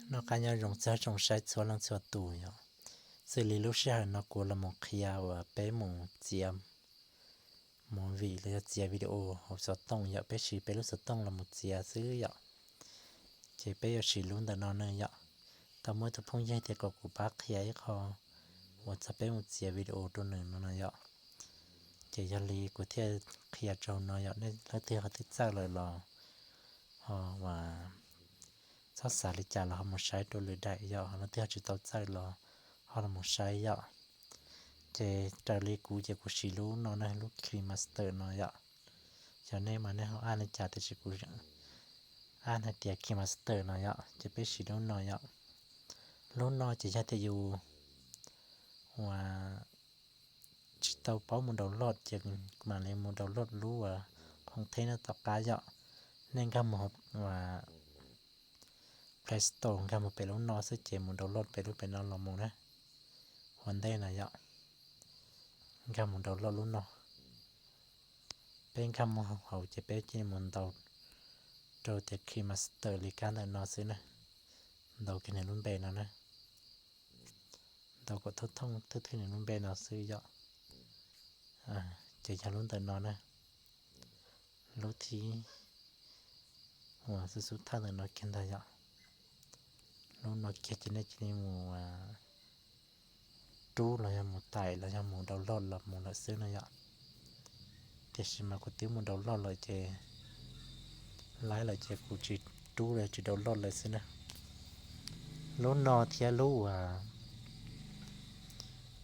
Noj qab nyob zoo txog tsoom saib txhua leej txhua tus yom. Xws li lub sij hawm no kuv los mus qhia uas peb mus txiav movie los yog txiav video hauv xov tooj yom, peb siv peb lub xov tooj los mus txiav xwb yom. Ces peb yuav siv lub ntawm no ne yom. Tau muaj ib tug phooj ywg tias kom kuv pab qhia ib qho uas txog peb mus txiav video rau nws no no yom. Ces yog li kuv thiaj qhia rau no yom, nej leej twg ho twb txawj lawm los ho uas txhob xav li cas los ho mus saib rau lwm daim yom, ho leej twg ho tsis tau txawj los ho los mus saib yom. Ces raws li kuv ces kuv siv lub no ne, lub KineMaster no yom. Xyov nej mas nej ho ab li cas tiam sis kuv ab hais tias KineMaster no yom, ces peb siv lub no yom. Lub no ces yog tias yus uas tsis tau paub mus download ces mam li mus download lub uas khoom theb no tom qab yom. Nej nkag mus uas Play Store nkag mus pem lub no xwb ces mus download pem lub pem no los mus na. Ua ntej no yom, nkag mus download lub no. Peb nkag mus hauv ces peb cia li mus ntaus rau tias KineMaster li kab ntawm no xwb na. Ntaus kiag nws lub npe no na. Ntaus kom thooj thooj thwj thwj nws lub npe no xwb yom. Ces yog lub ntawm no na. Lub thib uas xub xub thawj ntawm no kiag ntag yom. Lub no kiag ces nej cia li mus rub los yog mus tải los yog mus download los mus lawm xwb no yom. Tiam sis mas kuv twb mus download lawm ces, laib lawm ces kuv tsis rub los tsis download lawm xwb na. Lub no thiab lub uas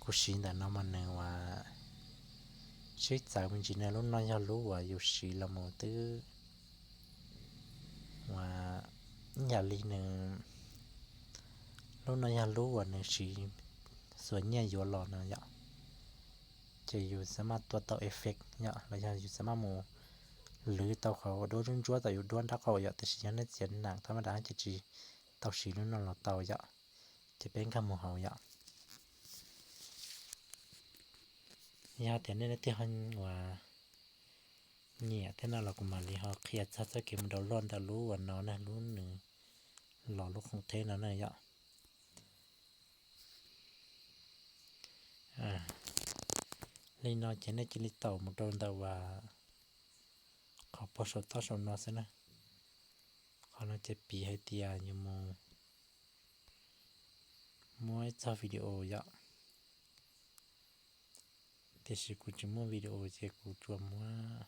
kuv siv ntawm no mas nws uas sib txawv me ntsis na. Lub no yog lub uas yus siv los mus twb uas ib yam li nws, lub no yog lub uas nws siv xuas nyiaj yuav los no yom. Ces yus xav maj tua tau effect yom, los yog yus xav maj mus lwv tau qhov uas duab ntsuab ntsuab tom yus duab nraub qaum yom, tiam sis yog nej txiav nam thab maj dab ces tsis tau siv lub no los tau yom. Ces peb nkag mus hauv yom. Yog tias nej leej twg ho uas nyiam thiab no los kuv mam li ho qhia txog txoj kev mus download ntawm lub uas no na, lub nws los lub khoom theb no na yom. Li no ces nej cia li taum mus rau ntawm uas qhov puag saum toj saum no xwb na. Qhov no ces piv hais tias yus mus muab ib txoj video yom. Tiam sis kuv tsis muaj video ces kuv tsuas muab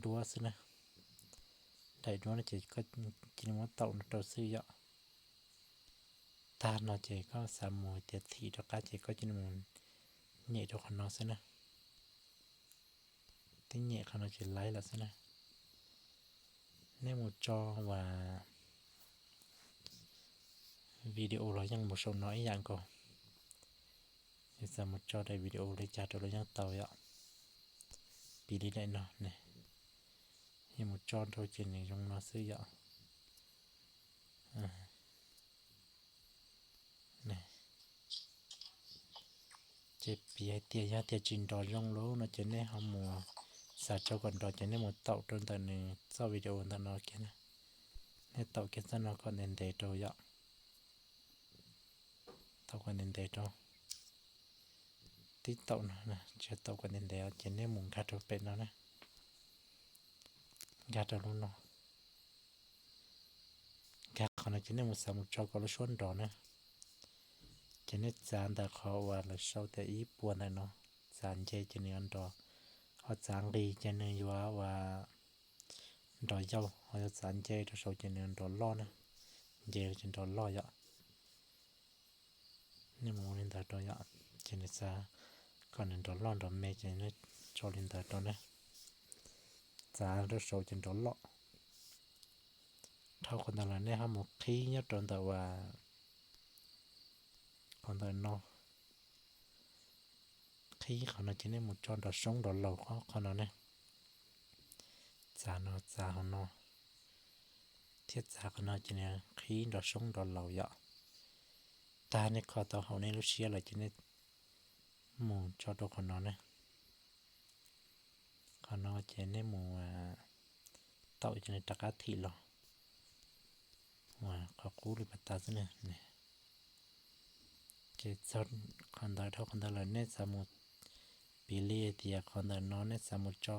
duab xwb na. Daim duab no ces cia li muab taum no rau xwb yom. Tag no ces koj xav mus tias thim rov qab ces koj cia li mus nyem rau qhov no xwb na. Twb nyem qhov no ces laib lawm xwb na. Nej mus tso uas video los yeej mus saum no ib yam nkaus. Yus xav mus tso daim video li cas rau los yeej tau yom. Piv li daim no ne, yus mus tso rau ces nws zoo no xwb yom. Ces piv hais tias yog tias tsis nrov zoo lawm no ces nej ho mus xav tso kom nrov ces nej mus taum rau ntawm nws txoj video ntawm no kiag na. Nej taum kiag txoj no kom ntev ntev rau yom. Taum kom ntev ntev rau. Tib taum no, tsis taum kom ntev ntev ces nej mus nkag rau pem no na. Nkag rau lub no. Nkag qhov no ces nej mus xav mus tso kom lub suab nrov na. Ces nej txav ntawm qhov uas lawv sau tias ib puas ntawm no, txav nce ces nws yuav nrov, ho txav nqis ces nws yuav uas nrov yau, ho yog txav nce rau saud ces nws yuav nrov loj na. Nce ces nrov loj yom. Nej mus ua li ntawd rau yom, ces nws xav kom nws nrov loj nrov me ces nej tso li ntawd rau na. Txav rau saud ces nrov loj. Dhau qhov ntawd los nej ho mus qhib nyob rau ntawm uas qhov ntawm no. Qhib qhov no ces nej mus tso nrov soob nrov laus qhov no ne. Txav no, txav hauv no, thiab txav qhov no ces nws qhib nrov soob nrov laus yom. Tag nej kho tau haum nej lub siab lawm ces nej mus tso rau qhov no ne. Qhov no ces nej mus taum ces nws rov qab thim los. Qhov qub li pas tas xwb na. Ces txog qhov ntawd, dhau qhov ntawd lawm nej xav mus, piv li tias qhov ntawm no nej xav mus tso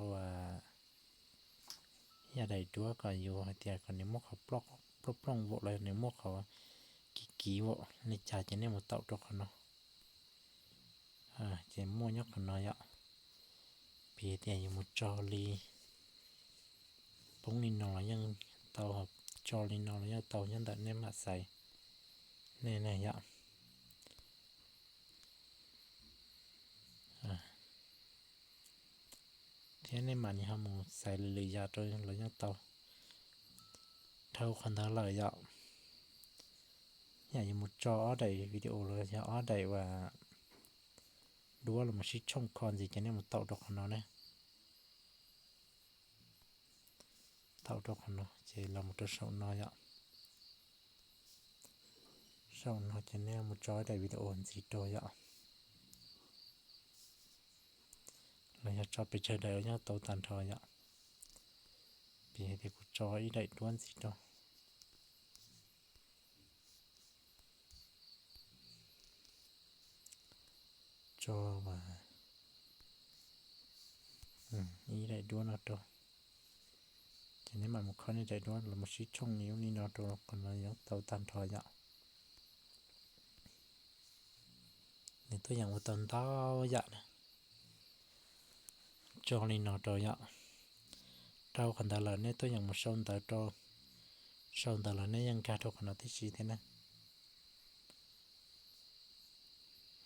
yam daim duab kom yus hais tias kom nws muaj qhov plooj plooj vaum los nws muaj qhov kiv kiv vaum li cas ces nej mus taum rau qhov no. Ces muaj nyob qhov no yom. Piv tias yus mus tso li, poob li no los yeej tau, tso li no los yeej tau, nyob ntawm nej mam xaiv nej ne yom. Thiab nej mam li ho mus xaiv lwm lwm yam rau los yeej tau. Dhau qhov ntawd lawm yom, yam yus mus tso ob daim video los yog ob daim uas duab los mus sib tshooj kho ntxiv ces nej mus taum rau qhov no ne. Taum rau qhov no ces los mus rau saum no yom. Saum no ces nej mus tso ib daim video ntxiv rau yom, los yog tso pes tsawg daim los yeej tau tag nrho yom. Piv hais tias kuv tso ib daim duab ntxiv rau, tso ib daim duab no rau, ces nej mam mus kho nej daim duab los mus sib tshooj li no rau qhov no yeej tau tag nrho yom. Nws tuaj yeem ua tau ntau yam na. Tso li no rau yom. Dhau qhov ntawd lawm nej tuaj yeem mus sau ntawv rau, sau ntawv lawm nej yeej nkag rau qhov no tib si thiab na.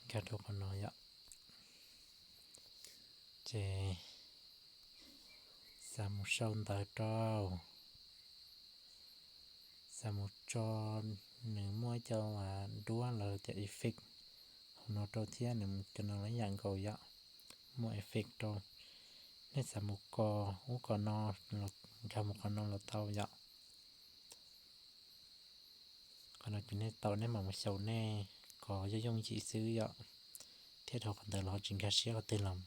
Nkag rau qhov no yom. Ces xav mus sau ntawv rau, xav mus tso, nws muaj ib co duab los tias effect hauv no rau thiab, nws cov no los ib yam nkaus yom. Muaj effect rau, nej xav mus kos ub kos no, nkag mus qhov no los tau yom. Qhov no ces nej tau nej mam mus xyaum nej kos yooj yooj yim xwb yom, thiab dhau qhov ntawd los ho tsis nkag siab qhov twg los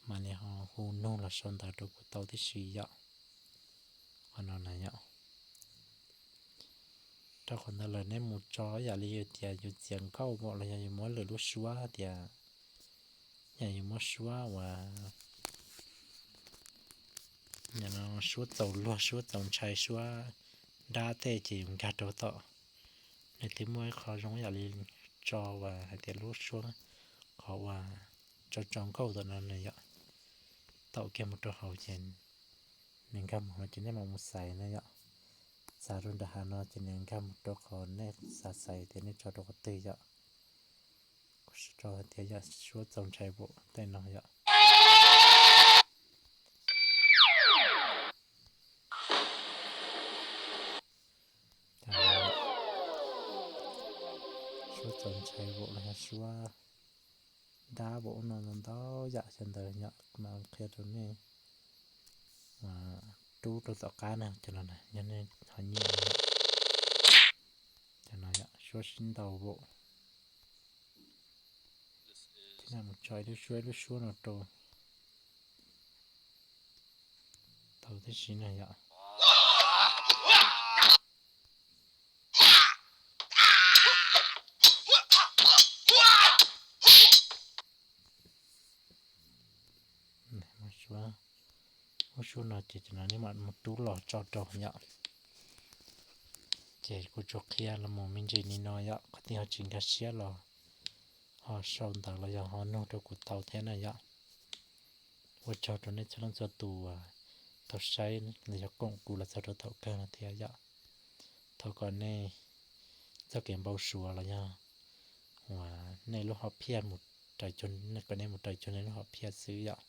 mam li ho hu nug los sau ntawv rau kuv tau tib si yom. Qhov no na yom. Dhau qhov ntawd lawm nej mus tso yam li tias yus txiav nkauj los yog yus muab lwm lub suab tias, yam yus muab suab uas suab txaus luag, suab txaus ntshai, suab dab tej ces yus nkag rau tom, nws twb muaj ib qho zoo yam li tso uas hais tias lub suab, qhov uas tso tso nkauj tom no na yom. Taum kiag mus rau hauv ces nws nkag mus no ces nej mam mus xaiv na yom. Xav rau nram hav no ces nws nkag mus rau qhov nej xav xaiv tias nej tso rau qhov twg yom. Kuv tso hais tias yam suab txaus ntshai vauv tej no yom. Suab txaus ntshai vauv los yog suab dab vauv no ntau yam xyov ntawd yom, kuv mam qhia rau nej rub rau tom qab na, cov no yog nej ho nyiam. Cov no yom, suab sib ntaus vauv. Ces nej mus tso ib lub suab ib lub suab no rau tau tib si na yom. Lub suab no ces cov no nej mam mus rub los tso rau yom. Ces kuv tsuas qhia los mus me ntsis li no yom, qhov twg ho tsis nkag siab los ho sau ntawv los yog ho nug rau kuv tau thiab na yom. Ua tsaug rau nej txhua leej txhua tus uas tau saib los yog koom kuv los txog rau thaum kawg no thiab yom. Thov kom nej txoj kev npau suav los yog uas nej lub hom phiaj mus raws, kom nej mus raws cuag nej lub hom phiaj xwb yom.